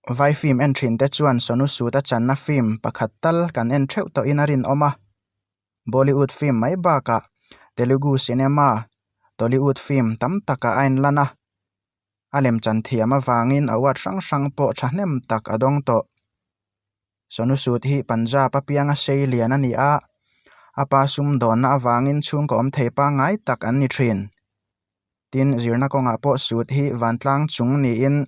Vai film en thin te chuan Sonu Sood a channa film pakhat tal kan en theuh tawhin a rinawm a. Bollywood film mai bakah Telugu cinema, Tollywood film tam takah a inlan a. A lemchan thiam avangin award hrang hrang pawh thahnem tak a dawng tawh. Sonu Sood hi Punjab a pianga sei lian a ni a, a pa sumdawnna avangin chhungkaw awm thei pangngai tak an ni thin. Tin, zirna kawngah pawh Sood hi vantlang chung niin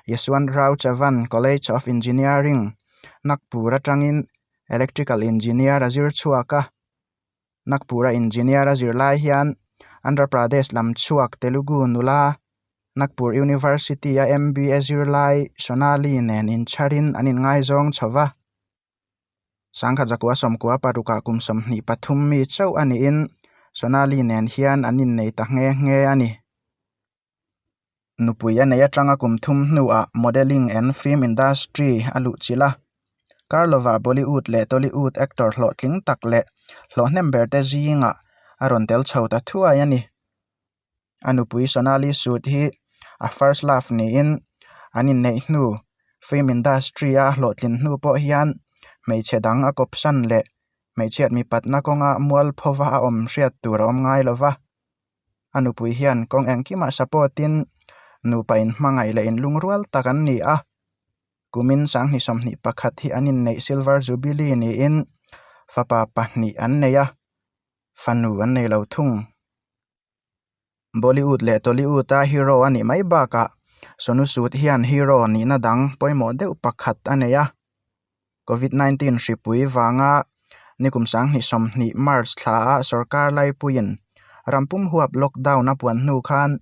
Yashwant Rao Chavan College of Engineering, Nagpur atangin Electrical Engineer a zir chhuak a. Nagpur-a engineer a zir lai hian Andhra Pradesh lam chhuak Telugu nula Nagpur University-a MBA zirlai Sonali nen inchharin an inngaizawng chho va. Sangkhat zakua sawmkua parukah kum 23 mi chauh a niin Sonali nen hian an innei ta nghe nghe a ni. Nupui a nei atanga kum thum hnuah modelling and film industry a luh chilh a. Karlova Bollywood leh Tollywood actor hlawhtling tak leh hlawhhnem ber te zingah a rawn tel chho ta thuai a ni. A nupui Sonali Sood hi a first love niin an inneih hnu film industry a hlawhtlin hnu pawh hian hmeichhe dang a kawpsan leh hmeichhiat mipatna kawnga mualphova a awm hriat tur a awm ngai lova. A nupui hian kawng engkimah support in nupa inhmangaih leh inlungrual tak an ni a. Kumin 2021 hi an inneih silver jubilee niin fapa pahnih an nei a, fanu an nei lo thung. Bollywood leh Tollywood a hero a nih mai bakah Sonu Sood hian hero nihna dang pawimawh deuh pakhat a nei a. Covid 19 hripui vanga nikum 2020 March thla a sorkar laipuiin ram pum huap lockdown a puan hnu khan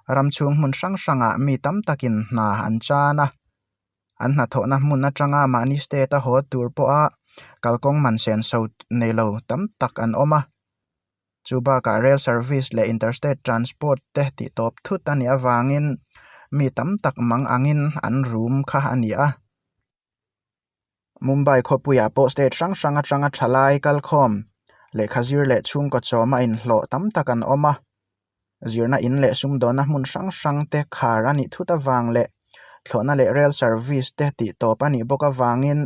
ram chhung hmun hrang hrangah mi tam takin hna an chan a. An hnathawhna hmun atanga mahni state a haw tur pawha kalkawng man senso nei lo tam tak an awm a. Chu bakah rail service leh interstate transport te tih tawp thut a nih avangin mi tam tak mang angin an rum kha a ni a. Mumbai khawpuiah pawh state hrang hrang atanga thalai kalkhawm, lehkha zir leh chhungkaw chawm a inhlawh tam tak an awm a. Zirna in leh sumdawnna hmun hrang hrang te khar a nih thut avang leh thlawhna leh rail service te tih tawp a nih bawk avangin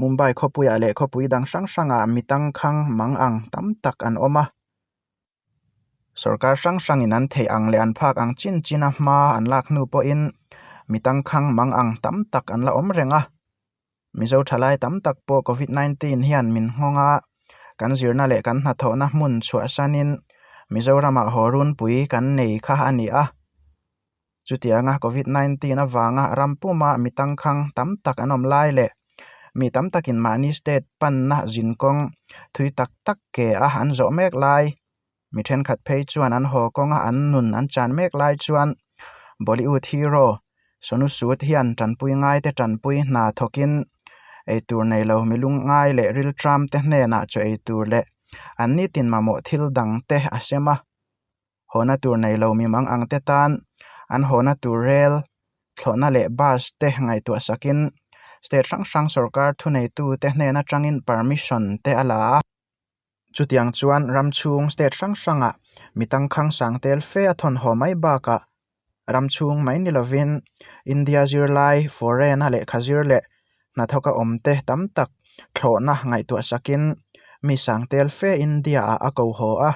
Mumbai khawpuiah leh khawpui dang hrang hrangah mi tangkhang mang ang tam tak an awm a. Sorkar hrang hrangin an theih ang leh an phak ang chin china hma an lak hnu pawhin mi tangkhang mang ang tam tak an la awm reng a. Mizo thalai tam tak pawh Covid 19 hian min nghawng a, kan zirna leh kan hnathawhna hmun chhuahsanin Mizoramah haw runpui kan nei kha a ni a. Chutianga Covid 19 avanga ram puma mi tangkhang tam tak an awm lai leh mi tam takin mahni state panna zinkawng thui tak tak ke a an zawh mek lai, mi thenkhat phei chuan an haw kawnga an nun an chan mek lai chuan Bollywood hero Sonu Sood hian tanpui ngaite tanpui hna thawkin eitur nei lo mi lungngai leh rilṭam te hnenah chaw eitur leh an nitin mamawh thil dang te a sem a. Hawna tur nei lo mi mang ang te tan an hawna tur rel, thlawhna leh bus te ngaihtuah sakin state hrang hrang sorkar thuneitu te hnen atangin permission te a la a. Chutiang chuan ram chhung state hrang hrangah mi tangkhang sang tel fe a thawn haw mai bakah ram chhung mai ni lovin India zirlai, foreign a lehkha zir leh hnathawka awm te tam tak thlawhna ngaihtuah sakin mi sang tel fe India ah a ko haw a.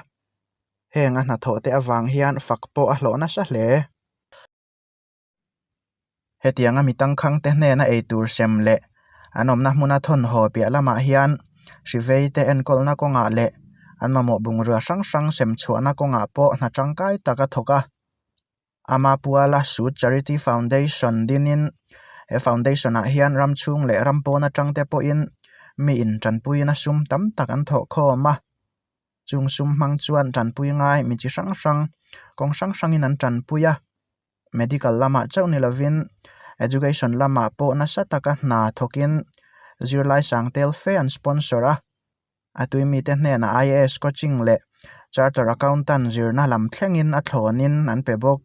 Heng a hnathawh te avang hian fak pawh a hlawh nasa hle. Hetianga mi tangkhang te hnena eitur sem leh an awmna hmuna thawn haw piah lamah hian hrivei te enkawlna kawngah leh an mamawh bungrua hrang hrang sem chhuahna kawngah pawh hna tangkai tak a thawk a. Ama Puala Sood Charity Foundation dinin he foundation ah hian ram chhung leh ram pawn atang te pawhin mi in tanpuina sum tam tak an thawh khawm a. Chung sum hmang chuan tanpui ngai mi chi hrang hrang kawng hrang hrangin an tanpui a. Medical lamah chauh ni lovin education lamah pawh nasa taka hna thawkin zirlai sang tel fe an sponsor a. A tui mite hnenah IAS coaching leh charter accountant zirna lam thlengin a thlawnin an pe bawk.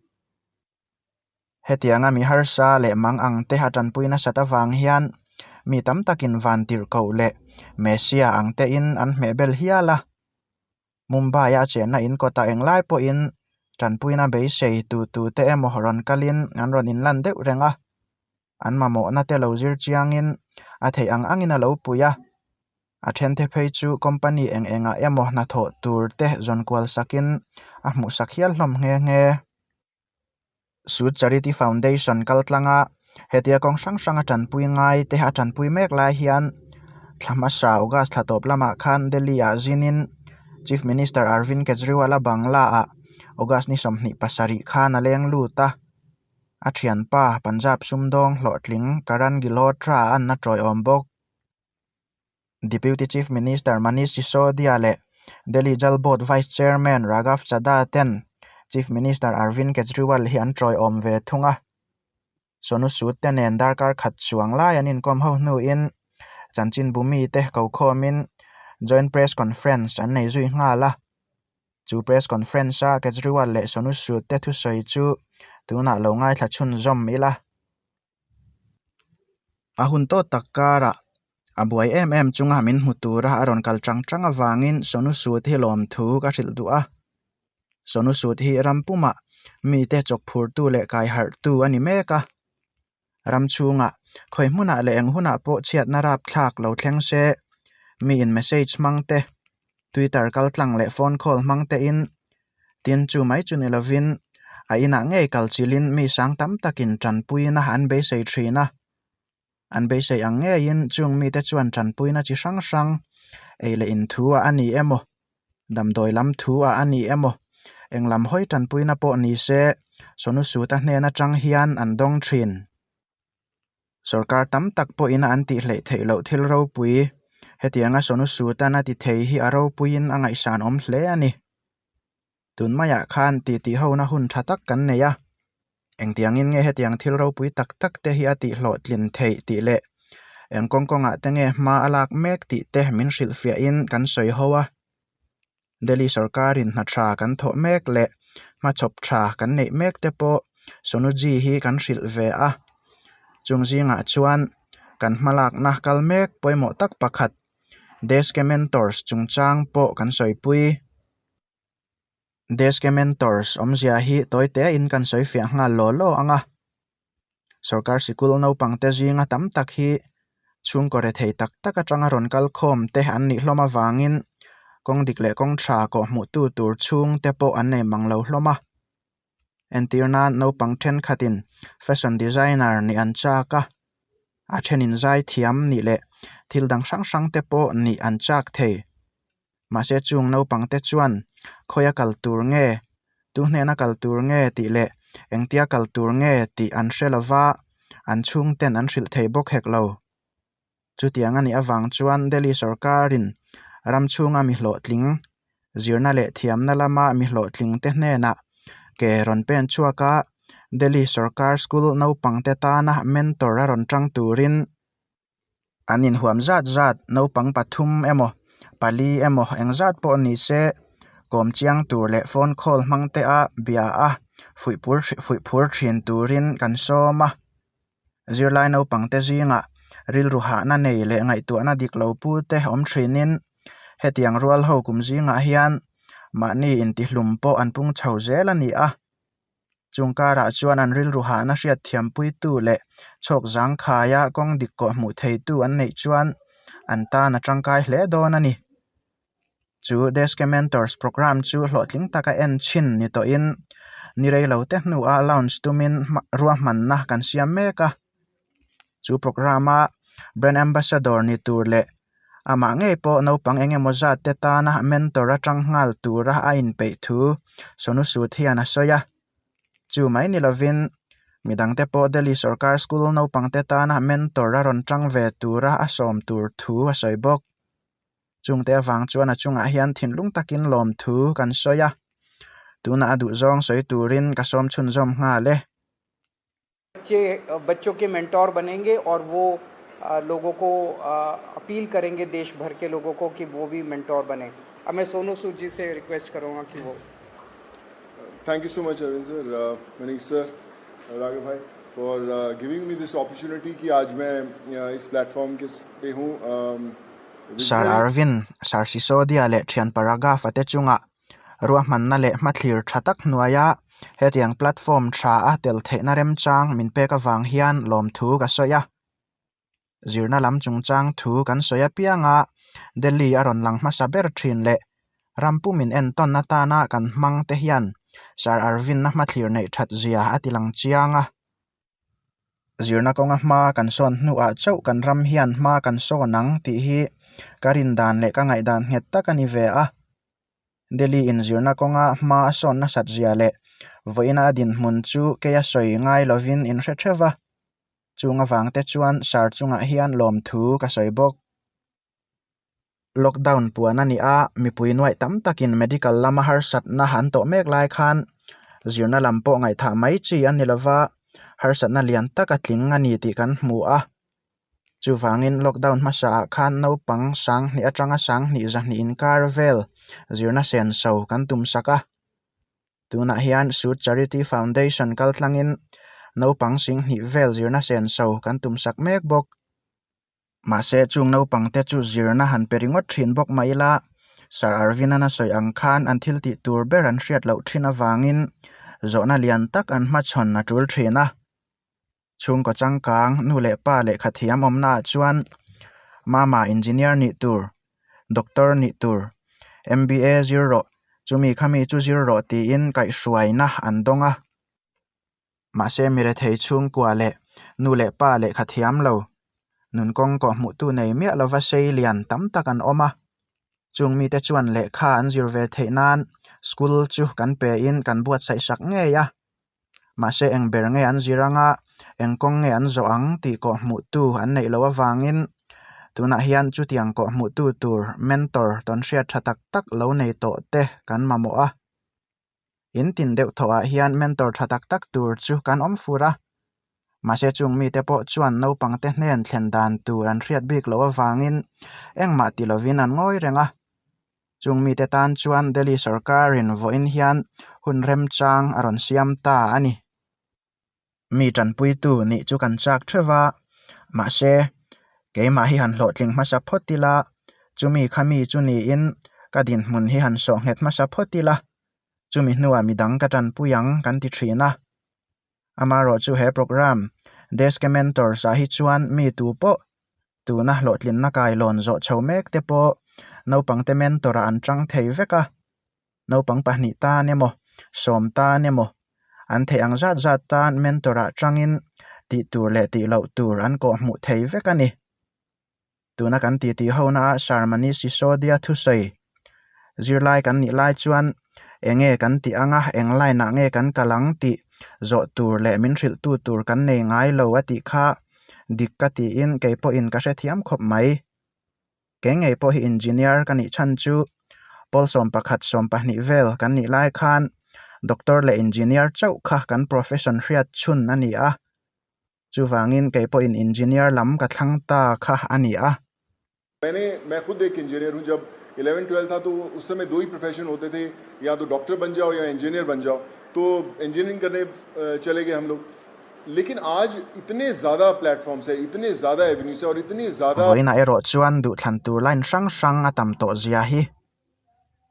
Hetianga mi harsa leh mang ang te a tanpui nasat avang hian mi tam takin van tirhkoh leh Messia ang tein an hmehbel hial a. Mumbai-a a chenna in kawtah englai pawhin tanpuina beisei tu tu te emaw rawn kalin an rawn inlan deuh reng a. An mamawhna te lo zir chiangin a theih ang angin a lo pui a. A thente phei chu company eng engah emaw hnathawh tur te zawn kual sakin a hmuhsak hial hlawm nghe nghe. Sood Charity Foundation kal tlanga hetia kawng hrang hranga tanpui ngai te a tanpui mek lai hian thla hmasa August thla tawp lamah khan Delhi ah zinin Chief Minister Arvind Kejriwal a bangla ah August ni 27 khan a leng lut a. A thianpa Punjab sumdawng hlawhtling Karan Gilhotra an a tawiawm bawk. Deputy Chief Minister Manish Sisodia leh Delhi Jal Board Vice Chairman Raghav Chadha ten Chief Minister Arvind Kejriwal hi an tawiawm ve thung a. Sonu Sood te nen darkar khat chuang lai an inkawm ho hnuin chanchinbu mite kokhawmin Joint Press Conference an nei zui nghal a. Chu Press Conference-a Kejriwal leh Sonu Sood te thusawi chu tunah lo ngaithla chhunzawm ila. A hun tawt tak karah a buai em em chunga min hmu tura a rawn kal chang chang avangin Sonu Sood hi lawmthu ka hrilh duh a. Sonu Sood hi ram pumah mite chawk phurtu leh kai harhtu a ni mek a. Ram chhungah khawi hmunah leh eng hunah pawh chhiatna rapthlak lo thleng se, miin message hmang te, Twitter kal tlang leh phone call hmang tein tin chu mai chu ni lovin a inah ngei kal chilhin mi sang tam takin tanpuina an beisei thin a. An beisei ang ngeiin chung mite chuan tanpuina chi hrang hrang ei leh in thu ah a ni emaw, damdawi lam thu ah a ni emaw, eng lam hawi tanpuina pawh ni se Sonu Sood-a hnen atang hian an dawng thin. Sorkar tam tak pawhin an tih hleih theih loh thil ropui, hetianga Sonu Sood-an a ti thei hi a ropuiin a ngaihsan awm hle a ni. Tun maiah khan titi hona hun tha tak kan nei a, engtiangin nge hetiang thil ropui tak tak te hi a tihhlawhtlin theih tih leh eng kawng kawngah te nge hma a lak mek tih te min hrilhfiahin kan sawi ho a. Delhi sorkarin hna tha kan thawh mek leh hmachhawp tha kan neih mek te pawh Sonuji hi kan hrilh ve a. Chung zingah chuan kan hmalakna kal mek pawimawh tak pakhat Deske Mentors chungchang pawh kan sawipui. Deske Mentors awmzia hi tawi tein kan sawifiah nghal law law ang a. Sorkar sikul naupangte zinga tam tak hi chhungkaw rethei tak tak atanga rawn kal khawm te an nih hlawm avangin kawng dik leh kawng tha kawhhmuhtu tur chhungte pawh an nei mang lo hlawm a. Entir nan naupang thenkhatin fashion designer nih an chak a, a thenin zaithiam nih leh thil dang hrang hrang te pawh nih an chak thei. Mahse chung naupangte chuan khawia kal tur nge, tu hnena kal tur nge tih leh engtia kal tur nge tih an hre lova, an chhungten an hrilh thei bawk hek lo. Chutiang a nih avang chuan Delhi sorkarin ram chhunga mi hlawhtling, zirna leh thiamna lama mi hlawhtlingte hnenah ke rawn pen chhuak a, Delhi sorkar school naupangte tana mentor a rawn tang turin An inhuam zat zat naupang pathum emaw pali emaw engzat pawh ni se kawm chiang tur leh phone call hmang te a bia a fuihpur fuihphur thin turin kan sawm a zirlai naupang te zingah rilru hahna nei leh ngaihtuahna dik lo pu te awm thinin hetiang rual ho kum zingah hian mahni intihlum pawh an pung chho zel a ni a. Chung karah chuan an rilru hahna hriat thiampuitu leh chhawk zangkhaia kawng dik kawh hmuh theitu an neih chuan an tan a tangkai hle dawn a ni. Chu Deske Mentors Programme chu hlawhtling taka en chhin ni tawhin ni reilote hnuah launch tumin ruahmanna kan siam mek a. Chu programme-a Brand Ambassador ni tur leh amah ngei pawh naupang eng emaw zat te tana mentor atang nghal tura a inpeih thu Sonu Sood hian a sawi a. Chu mai ni lovin midangte pawh Delhi sorkar school naupangte tana mentor a rawn tang ve tura a sawm tur thu a sawi bawk. Chungte avang chuan a chungah hian thinlung takin lawmthu kan sawi a, tunah a duhzawng sawi turin ka sawm chhunzawm nghal e. बच्चे बच्चों के मेंटोर बनेंगे और वो लोगों को अपील करेंगे देश भर के लोगों को कि वो भी मेंटोर बने। अब मैं सोनू सूद जी से रिक्वेस्ट करूंगा कि वो Thank you so much Arvind sir, Manish sir, Raghav भाई for giving me this opportunity कि आज मैं इस प्लेटफॉर्म के पे हूँ। Sir Arvind, Sir Sisodia leh thian Paragaph-a te chungah ruahmanna leh hmathlir tha tak hnuaia Hetiang platform tha a tel theihna remchang min pek avang hian lawmthu ka sawi a. Zirna lam chungchang thu kan sawi apianga Delhi a rawn lang hmasa ber thin leh ram pumin entawn atana kan hmang te hian Sir Arvind-a hmathlir neih that zia a ti lang chiang a. Zirna kawnga hma kan sawn hnuah chauh kan ram hian hma kan sawn ang tih hi ka rin dan leh ka ngaihdan nghet tak a ni ve a. Delhi in zirna kawnga hma a sawn nasat zia leh vawiina a dinhmun chu kei a sawi ngai lovin in hre theuh va. Chung avangte chuan sar chungah hian lawmthu ka sawi bawk. Lockdown puan a ni a, mipui nuaih tam takin medical lama harsatna an tawh mek lai khan zirna lam pawh ngaihthah mai chi a ni lova, harsatna lian tak a tling a ni tih kan hmu a. Chuvangin lockdown hmasaah khan naupang sanghnih atanga sanghnih zahnih inkar vel zirna senso kan tumsak a. Tunah hian Sood Charity Foundation kaltlangin naupang singhnih vel zirna senso kan tumsak mek bawk. Mahse, chung naupangte chu zirna han pe ringawt thin bawk mah ila, Sir Arvind-an a sawi ang khan an thil tih tur ber an hriat loh thin avangin zawhna lian tak an hmachhawn a tul thin a. Chhungkaw changkang, nu leh pa lehkha thiam awmnaah chuan Mama engineer nih tur, doctor nih tur, MBA zir rawh, chumi khami chu zir rawh tiin kaihhruaina an dawng a. Mahse mirethei chhungkua leh nu leh pa lehkha thiam lo, nun kawng kawh hmuhtu nei miah lova sei lian tam tak an awm a. Chung mite chuan lehkha an zir ve theih nan school chu kan pe in kan buatsaih sak ngei a. Mahse eng ber nge an zir anga eng kawng nge an zawh ang tih kawh hmuhtu an neih loh avangin tunah hian chutiang kawh hmuhtu tur mentor tawnhriat tha tak tak lo nei tawh te kan mamawh a. In tin deuh thawh ah hian mentor tha tak tak tur chu kan awm fur a, mahse chung mite pawh chuan naupang te hnen thlen dan tur an hriat bik loh avangin engmah ti lovin an ngawi reng a. Chung mite tan chuan Delhi sorkarin vawiin hian hun remchang a rawn siam ta a ni. Mi tanpuitu nih chu kan chak theuh va, mahse keimah hi han hlawhtling hmasa phawt ila, chumi kha mi chu niin ka dinhmun hi han sawh nghet hmasa phawt ila, chumi hnuah midang ka tanpui ang kan ti thin a. Amaherawh chu he programme Desk Mentors ah hi chuan mi tu pawh tuna hlawhtlinna kailawn zawh chho mek te pawh naupangte mentor ah an tang thei vek a. Naupang pahnih tan emaw, sawm tan emaw, an theih ang zat zat tan mentor ah tangin tih tur leh tih loh tur an kawh hmuh thei vek a ni. Tuna kan titi hona ah Sharmani Sisodia thusawi zirlai kan nih lai chuan enge kan tih anga eng line ah nge kan kal ang tih zawh tur leh min hrilh tu tur kan nei ngai lo a tih kha dik ka tiin kei pawhin ka hrethiam khawp mai. Kei ngei pawh hi engineer ka nih chhan chu pawl 11 20 vel kan nih lai khan doctor leh engineer chauh kha kan profession hriat chhun a ni a, chuvangin kei pawhin engineer lam ka thlang ta kha a ni a. मैंने मैं खुद एक इंजीनियर हूँ जब 11 12 था तो उस समय दो ही प्रोफेशन होते थे या तो डॉक्टर बन जाओ या इंजीनियर बन जाओ तो इंजीनियरिंग करने चले गए हम लोग लेकिन आज इतने ज़्यादा प्लेटफॉर्म्स है इतने ज़्यादा एवेन्यूज है और इतनी ज़्यादा Vawiinah erawh chuan duhthlan tur line hrang hrang a tam tawh zia hi.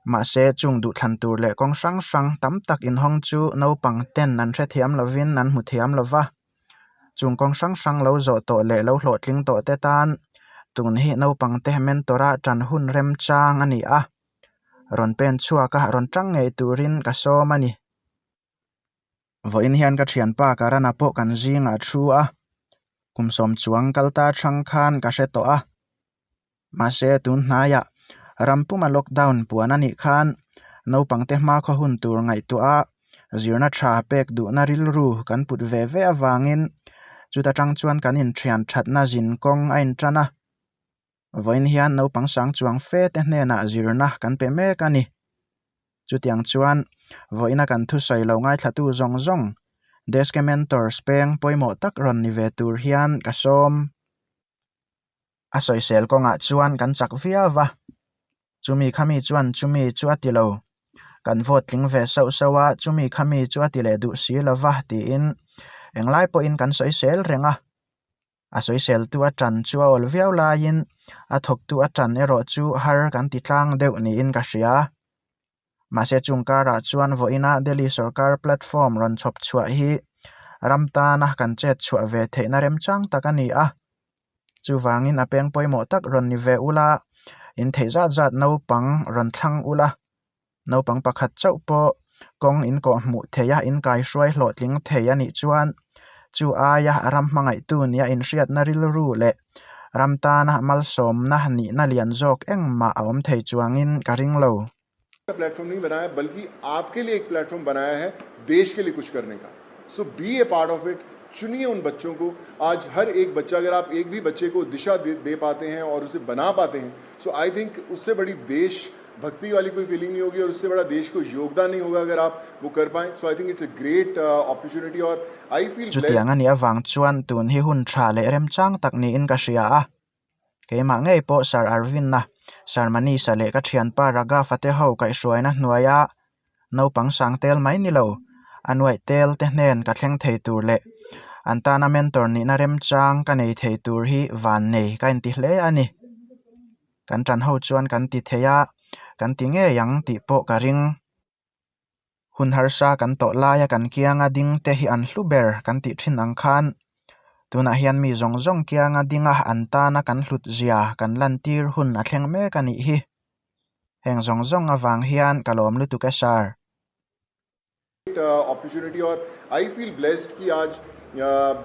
Mahse chung duhthlan tur leh kawng hrang hrang tam tak inhawng chu naupang ten an hrethiam lovin an hmu thiam lova. Chung kawng hrang hrang lo zawh tawh leh lo hlawhtling tawh te tan tun hi naupang te mentor a tan hun remchang a ni a. Rawn pen chhuak a rawn tang ngei turin ka sawm a ni. Vawiin hian ka thianpa Karana pawh kan zingah thu a, kum sawm chuang kal ta chang khan ka hre tawh a. Mahse tun hnaiah ram puma lockdown puan a nih khan naupangte hmakhaw hun tur ngaihtuah a zirna tha pek duhna rilru kan put ve ve avangin chuta tang chuan kan inthian thatna zin kawng a intan a. Vawiin hian naupang sang chuang fe te hnenah zirna kan pe mek a ni. Chutiang chuan vawiina kan thusawi lo ngaithlatu zawng zawng Desk Mentors peng pawimawh tak rawn ni ve tur hian ka sawm. A sawisel kawngah chuan kan chak viau va, chumi khami chuan chumi chu a ti lo. Kan vote tling ve sauh sauh a, chumi khami chu a ti leh duh si lo va tiin englai pawhin kan sawisel reng a. A sawiseltu a tan chu a awl viau laiin a thawktu a tan erawh chu har kan ti tlang deuh niin ka hria. Mahse chung karah chuan vawiina Delhi sorkar platform rawn chhawp chhuah hi ram tana kan chet chhuah ve theihna remchang tak a ni a. Chuvangin a peng pawimawh tak rawn ni ve ula, in theih zat zat naupang rawn thlang ula, naupang pakhat chauh pawh kawng in kawh hmuh theih a, in kaihruai hlawhtling thei a nih chuan chu aia ram hmangaihtu nia inhriatna rilru leh ram tana malsawmna nihna lian zawk engmah a awm thei chuangin ka ring lo. Platform नहीं बनाया बल्कि आपके लिए एक platform बनाया है देश के लिए कुछ करने का so be a part of it चुनिए उन बच्चों को आज हर एक बच्चा अगर आप एक भी बच्चे को दिशा दे, दे पाते हैं और उसे बना पाते हैं सो I think उससे बड़ी देश भक्ति वाली कोई फीलिंग नहीं होगी और उससे बड़ा देश को योगदान नहीं होगा अगर आप वो कर पाएं so I think it's a great opportunity और I feel Chutiang a nih avang chuan tun hi hun tha leh remchang tak niin ka hria a. Keimah ngei pawh Sir Arvind-a, Sir Manish-a leh ka thianpa Raghav-a te ho kaihhruaina hnuaia naupang sang tel mai ni lo, a nuaih tel te hnen ka thleng thei tur leh an tana mentor nihna remchang ka nei thei tur hi van nei ka inti hle a ni. Kan ṭan ho chuan kan ti thei a, kan ti ngei ang tih pawh ka ring. Hun harsa kan tawh laia kan kianga ding te hi an hlu ber kan tih thin ang khan tunah hian mi zawng zawng kianga dinga an tana kan hlut zia kan lantir hun a thleng mek a nih hi. Heng zawng zawng avang hian ka lawm lutuk e Sir. Opportunity और I feel blessed कि आज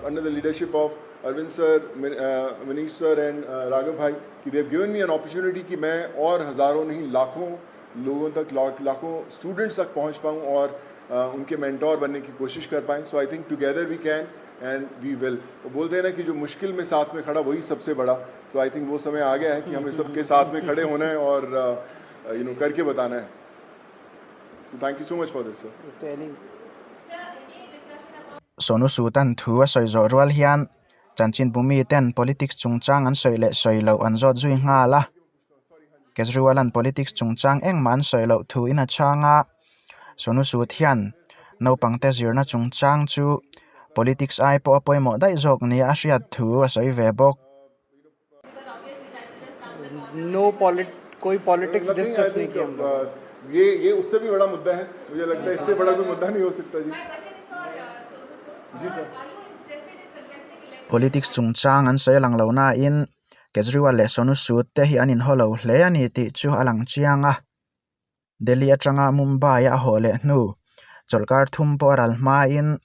under the leadership of Arvind sir Manish sir and Raghav भाई कि they've given me an opportunity कि मैं और हज़ारों नहीं लाखों लोगों तक लाखों स्टूडेंट्स तक पहुंच पाऊँ और उनके मेंटोर बनने की कोशिश कर पाएँ so I think together we can and we will बोलते हैं ना कि जो मुश्किल में साथ में खड़ा वही सबसे बड़ा सो I think वो समय आ गया है कि हमें सबके साथ में खड़े होना है और you know करके बताना है so thank you so much for this sir Sonu Sood-a'n thu a sawi zawh rual hian chanchinbu miten politics chungchang an sawi leh sawi loh an zawt zui nghal a. Kejriwal-a'n politics chungchang engmah an sawi loh thu in a chhang a, Sonu Sood hian naupangte zirna chungchang chu politics ai pawh a pawimawh daih zawk nia a hriat thu a sawi ve bawk. No polit कोई politics discuss नहीं किया हम लोगों ये ये उससे भी बड़ा मुद्दा है मुझे लगता है इससे बड़ा कोई मुद्दा नहीं हो सकता जी जी sir Politics chungchang an sawi lang lo nain Kejriwal leh Sonu Sood te hi an inhaw lo hle a ni tih chu a lang chiang a. Delhi atanga Mumbai a haw leh hnu chawlhkar thum pawh a ral hmain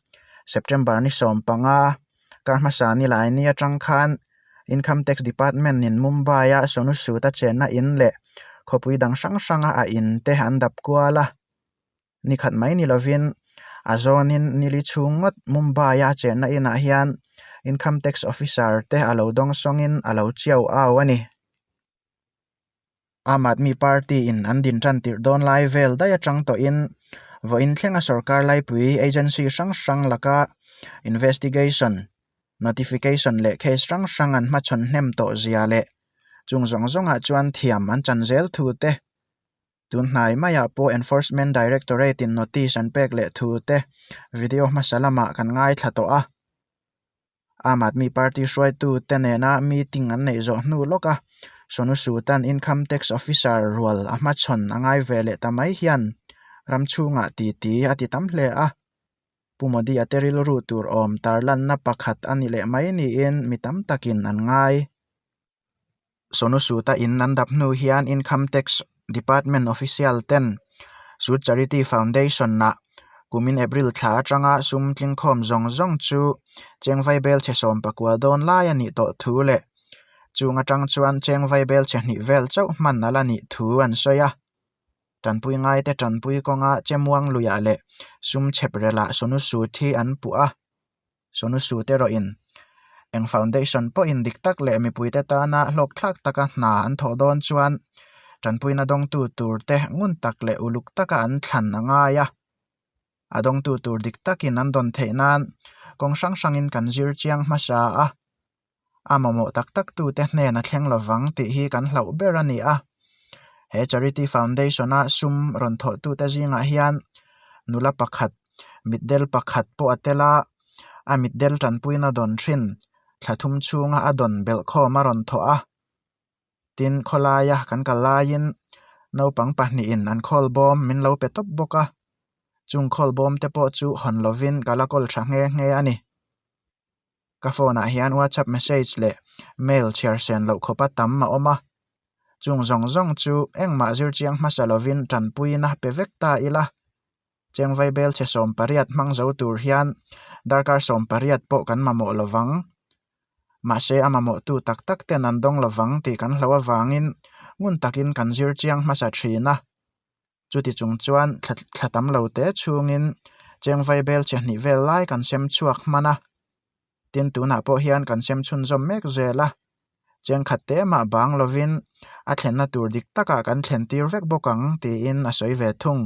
September ni 15 kar hmasa ni lai ni atang khan Income Tax Department in Mumbai a Sonu Sood a chenna in leh khawpui dang hrang hranga a in te an dap kual a. Ni khat mai ni lovin a zawnin nili chhung ngawt Mumbai a chenna inah hian Income Tax Officer te a lo dawng sawngin a lo chiau au a ni. Aam Aadmi Party in an din tan tirh dawn lai vel daih atang tawhin vawiin thlenga sorkar laipui agency hrang hrang laka investigation, notification leh case hrang hrang an hmachhawn hnem tawh zia leh chung zawng zawngah chuan thiam an chan zel thu te, tun hnai maiah pawh Enforcement Directorate in notice an pek leh thu te video hmasa lamah kan ngaithla tawh a. Aam Aadmi Party hruaitu te nena meeting an neih zawh hnu lawk a, Sonu Sood-a'n Income Tax Officer rual a hmachhawn a ngai ve leh ta mai hian ram chhungah titi a ti tam hle a. Pu Modi-a te rilru tur awm tarlanna pakhat a ni leh mai niin mi tam takin an ngai. Sonu Sood-a in an dap hnu hian Income Tax Department official ten Sood Charity Foundation-ah kumin April thla atanga sum tlingkhawm zawng zawng chu cheng vaibel chhe 19 dawn lai a nih tawh thu leh chung atang chuan cheng vaibel chhe hnih vel chauh hman a la nih thu an sawi a. Tanpui ngaite tanpui kawnga chemuang luiah leh sum chhep relah Sonu Sood hi an puh a. Sonu Sood erawhin eng foundation pawhin dik tak leh mipuite tana hlawkthlak taka hna an thawh dawn chuan tanpuina dawngtu tur te ngun tak leh uluk taka an thlan a ngai a. A dawngtu tur dik takin an dawn theih nan kawng hrang hrangin kan zir chiang hmasa a. A mamawh tak tak tute hnen a thleng lovang tih hi kan hlauh ber a ni a. He Charity Foundation-a sum rawn thawhtute zingah hian nula pakhat, mitdel pakhat pawh a tel a, a mitdel tanpuina dawn thin thla thum chhunga a dawn belhkhawm a rawn thawh a. Tin, khawlaia kan kal laiin Naupang pahnihin an khawlbawm min lo pe tawp bawk a, chung khawlbawm te pawh chu hawn lovin ka la kawl tha nghe nghe a ni. Ka phone ah hian WhatsApp message leh mail chhiar sen loh khawpa tam a awm a, chung zawng zawng chu engmah zir chiang hmasa lovin tanpuina pe vek ta ila. Chengvai belchhe 18 hmang zo tur hian darkar 18 pawh kan mamawh lovang. Mahse a mamawhtu tak tak ten an dawng lovang tih kan hlo avangin ngun takin kan zir chiang hmasa thin a. Chuti chung chuan thla tam lo te chhungin Chengvai belchhe hnih vel lai kan sem chhuak hman a. Tin tunah pawh hian kan sem chhunzawm mek zel a. Chengkhat te mah bang lovin a thlenna tur dik takah kan thlen tir vek bawk ang tiin a sawi ve thung.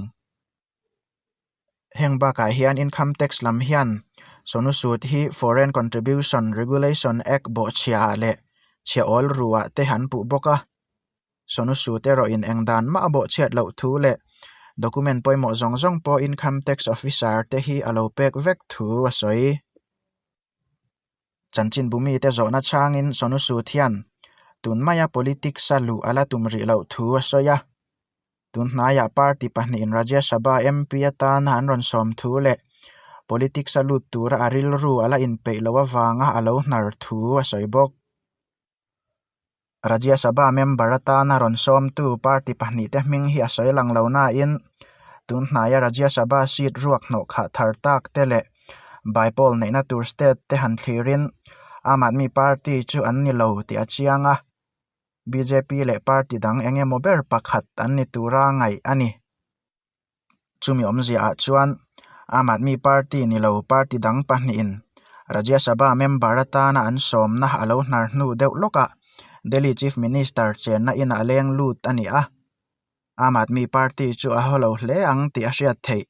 Heng bakah hian Income Tax lam hian Sonu Sood hi Foreign Contribution Regulation Act bawhchhiaah leh chhiahawl ruah te an puh bawk a. Sonu Sood erawhin eng dan mah a bawhchhiat loh thu leh document pawimawh zawng zawng pawh Income Tax Officer te hi a lo pek vek thu a sawi. Chanchinbu mite zawhna chhangin Sonu Sood hian tun maia politics a luh a la tum rih loh thu a sawi a. Tun hnaiah party pahnihin Rajya Sabha MP atana an rawn sawm thu leh politics a lut tura a rilru a la inpeih loh avanga a lo hnar thu a sawi bawk. Rajya Sabha member atana rawn sawmtu party pahnihte hming hi a sawi lang lo nain tun hnaia Rajya Sabha seat ruak hnawh khah thar tak te leh bypoll neihna tur state te han thlirin Aam Aadmi Party chu an ni lo tih a chiang a, bjp leh party dang eng emaw ber pakhat an ni tura ngaih a ni. Chumi awmziaah chuan Aam Aadmi Party ni lo party dang pahnihin Rajya Sabha member atana an sawmna a lo hnar hnu deuh lawkah Delhi Chief Minister chenna inah a leng lut a ni a. Aam Aadmi Party chu a haw lo hle ang tih a hriat theih.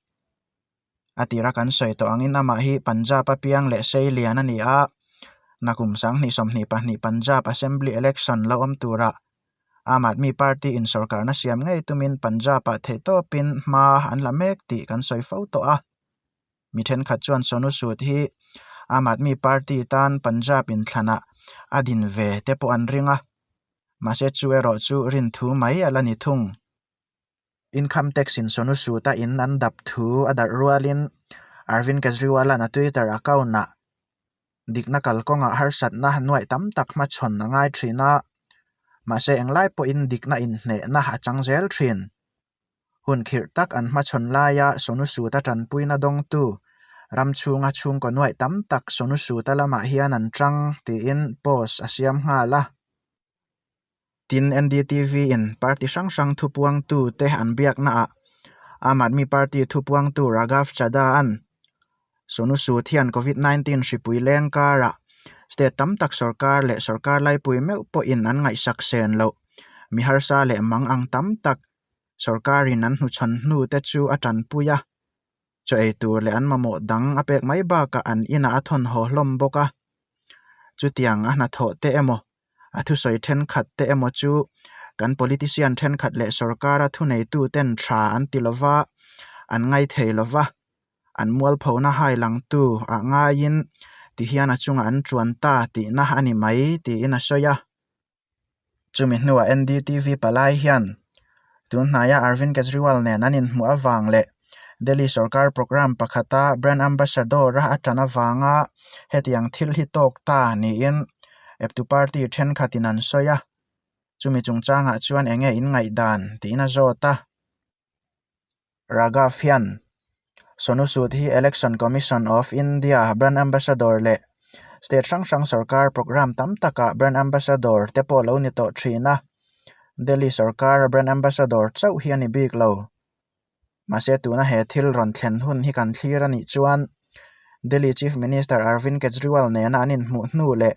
A tira kan sawi tawh angin amah hi Punjab a piang leh sei lian a ni a, nakum 2022 Punjab Assembly Election lo awm turah Aam Aadmi Party in sorkarna siam ngei tumin Punjab-ah theihtawpin hma an la mek tih kan sawi fo tawh a. Mi thenkhat chuan Sonu Sood hi Aam Aadmi Party tan Punjab inthlanah a din ve te pawh an ring a, mahse chu erawh chu rinthu mai a la ni thung. Income Tax in Sonu Sood-a in an dap thu a darh rualin Arvind Kejriwal-a'n a Twitter account-ah dikna kalkawngah harsatna nuaih tam tak hmachhawn a ngai thin a, mahse englai pawhin dikna inhnehna a chang zel thin. Hun khirh tak an hmachhawn laia Sonu Sood-a tanpuina dawngtu ram chhunga chhungkaw nuaih tam tak Sonu Sood-a lamah hian an chang tiin post a siam nghal a. Tin, NDTV in party hrang hrang thupuangtu te an biaknaah Aam Aadmi Party thupuangtu Raghav Chadha-a'n Sonu Sood hian Covid 19 hripui leng karah state tam tak sorkar leh sorkar laipui meuh pawhin an ngaihsak sen loh mi harsa leh mang ang tam tak sorkarin an hnuchhawn hnu te chu a tanpui a, chaw ei tur leh an mamawh dang a pek mai bakah an inah a thawn haw hlawm bawk a. Chutiang a hnathawh te emaw, a thusawi thenkhat te emaw chu kan politician thenkhat leh sorkara thuneituten tha an ti lova, an ngaithei lova, an mualphona hai langtu ah ngaiin tihian a chungah an chuan ta tihna a ni mai tiin a sawi a. Chumi hnuah NDTV palai hian tun hnaia Arvind Kejriwal nen an inhmuh avang leh Delhi sorkar programme pakhata brand ambassador-a a tan avanga hetiang thil hi tawk ta niin eptu party thenkhatin an sawi a, chumi chungchangah chuan enge inngaihdan tiin a zawt a. Raghav hian Sonu Sood hi Election Commission of India brand ambassador leh state hrang hrang sorkar programme tam takah brand ambassador te pawh lo ni tawh thin a, Delhi sorkar brand ambassador chauh hi a ni bik lo. Mahse tuna he thil rawn thlen hun hi kan thlir a nih chuan Delhi Chief Minister Arvind Kejriwal nena an inhmuh hnu leh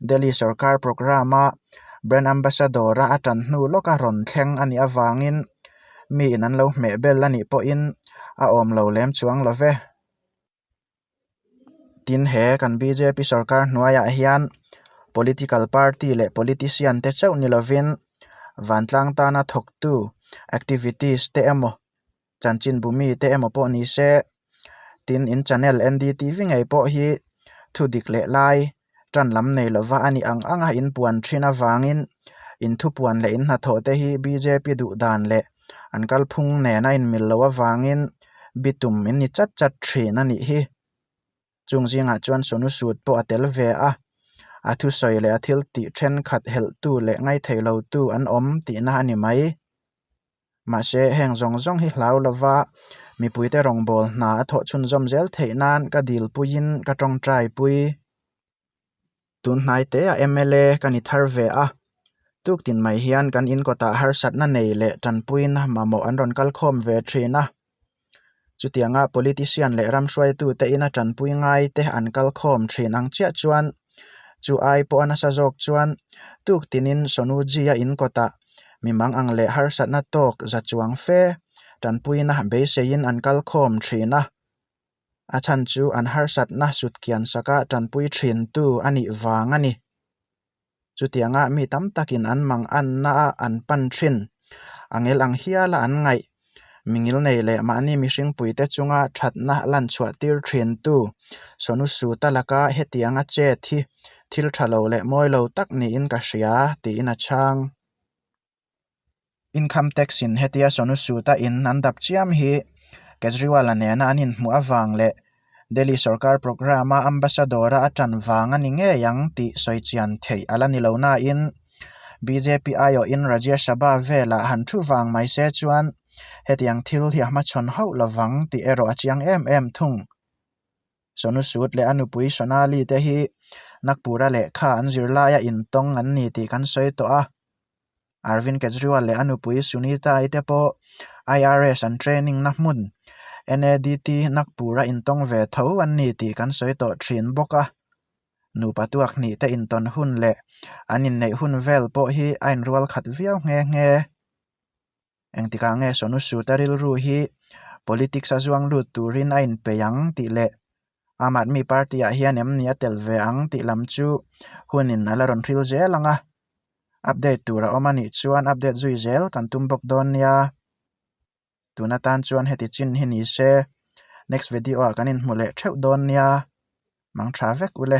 Delhi sorkar programme-a brand ambassador-a a tan hnu lawka rawn thleng a nih avangin miin an lo hmeh bel a nih pawhin a awm lo lem chuang lo ve. Tin he kan bjp sorkar hnuaiah hian political party leh politician te chauh ni lovin vantlang tana thawktu activities te emaw chanchinbu mite emaw pawh ni se tin in channel NDTV ngei pawh hi thu dik leh lai tan lam nei lova a nih ang anga in puan thin avangin In thupuan leh in hnathawh te hi bjp duh dan leh an kalphung nen a inmil loh avangin bitum in ni chat chat thin a nih hi. Chung zingah chuan Sonu Sood pawh a tel ve a, a thusawi leh a thil tih thenkhat helhtu leh ngaithei lotu an awm tihna a ni mai. Mahse, heng zawng zawng hi hlau lova mipuite rawngbâwl hna a thawh chhunzawm zel theih nan ka dilpuiin ka tawngtaipui. Tun hnai teah mla ka ni thar ve a, tuktin mai hian kan in kawtah harsatna nei leh tanpuina mamawh an rawn kal khawm ve thin a. Chutianga politician leh ram hruaitute ina tanpui ngaite an kal khawm thin ang chiah chuan chu ai pawh a nasa zawk chuan tuktinin Sonuji-a in kawtah mi mang ang leh harsatna tawk za chuang fe tanpuina beiseiin an kal khawm thin a. A chhan chu an harsatna sutkian saka tanpui thintu a nih vang a ni. Chutianga mi tam takin an mang anna a an pan thin, a ngel ang hiala an ngaih, mi ngilnei leh mahni mihringpuite chunga thatna lan chhuah tir thintu Sonu Sood-a laka hetianga chet hi thil tha lo leh mawi lo tak niin ka hria, tiin a chhang. Income tax in hetia Sonu Sood-a in an dap chiam hi Kejriwal-a nena an inhmuh avang leh Delhi sorkar programme-a ambassador-a a tan vang a ni ngei ang tih sawi chian theih a la ni lo nain bjp aiawhin Rajya Sabha velah han thu vang mai se chuan hetiang thil hi a hmachhawn hauh lovang tih erawh a chiang em em thung. Sonu Sood leh a nupui Sonali te hi Nagpur-a lehkha an zir laia intawng an ni tih kan sawi tawh a. Arvind Kejriwal leh a nupui Sunita-i te pawh IRS an training na hmun NADT Nagpur-a intawng ve tho an ni tih kan sawi tawh thin bawk a. Nupa tuak hnih te intawn hun leh an inneih hun vel pawh hi a inrual khat viau nghe nghe. Engtikah nge Sonu Sood-a rilru hi politics a zuang lut turin a inpeih ang tih leh Aam Aadmi Party-ah hian em ni a tel ve ang tih lam chu hunin a la rawn hril zel ang a. Update tur a awm a nih chuan update zui zel kan tum bawk dawn nia. Tun atan chuan heti chin hi ni se, next video-ah kan inhmu leh theuh dawn nia. Mang tha vek ule.